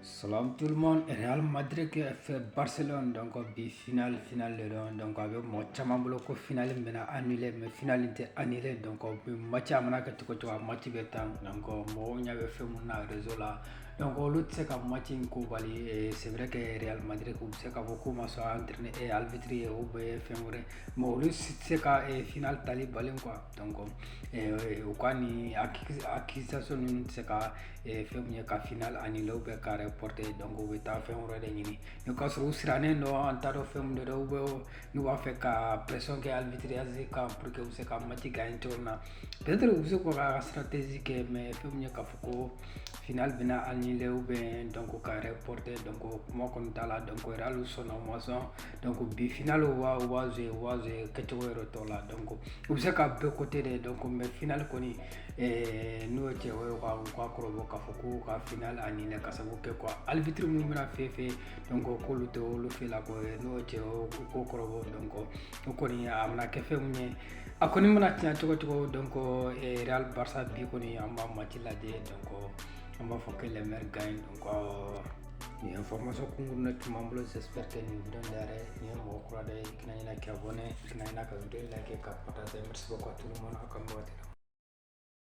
Salam tout le monde. Real Madrid FC Barcelone, donc bi finale, finale de don. Donc a bɛ mɔgɔ caman bolo ko finale in bɛna annuler, mais finale in tɛ annuler. Donc bi match, a mana kɛ cogo cogo, a match bɛ tan. Donc mɔgɔw ɲɛ bɛ fɛn mun na réseau la, donc olu tɛ se ka match in ko bali. C'est vrai que Real Madrid, u bɛ se k'a fɔ k'u ma sɔn entraîner et arbitre ye ou bien fɛn wɛrɛ, mais olu si tɛ se ka finale tali bali quoi. Donc u ka nin accusation ninnu tɛ se ka fɛn mun ye ka finale annuler ou bien ka reporter. Donc u bɛ taa fɛn wɛrɛ de ɲini ni k'a sɔrɔ u sirannen don, an t'a dɔn fɛn mun de don, ou bien n'u b'a fɛ ka pression kɛ arbitrage kan pour que u bɛ se ka match gagner cogo min na. Peut-être u bɛ se k'u ka stratégie kɛ, mais fɛn mun ye k'a fɔ ko finale bɛna annuler ou bien donc ka reporter, donc kuma kɔni t'a la. Donc Real sɔnna, u ma sɔn, donc bi finale, u b'a jouer, u b'a jouer kɛcogo yɛrɛ t'o la. Donc u bɛ se ka bɛɛ côté de. Donc mais finale kɔni, n'o ye cɛ o ye, u ka kɔrɔbɔ k'a fɔ k'u ka finale annuler ka sababu kɛ quoi, arbitre mun bɛna fɛ fɛ, donc k'olu tɛ olu fɛ la ko n'o ye cɛ o ko kɔrɔbɔ. Donc o kɔni, a mana kɛ fɛn mun ye, a kɔni mana tiɲɛ cogo cogo, donc Real Barça bi kɔni, an b'a match lajɛ. Donc an b'a fɔ que le meilleur gagne. Donc nin information kunkurunin de tun b'an bolo. J'espère que nin vidéo in diyara. Nin ye mɔgɔ kura de ye, i kana ɲinɛ k'i abonner, i kana ɲinɛ ka vidéo like, ka partager. Merci beaucoup à tout le monde. Aw ka waati la.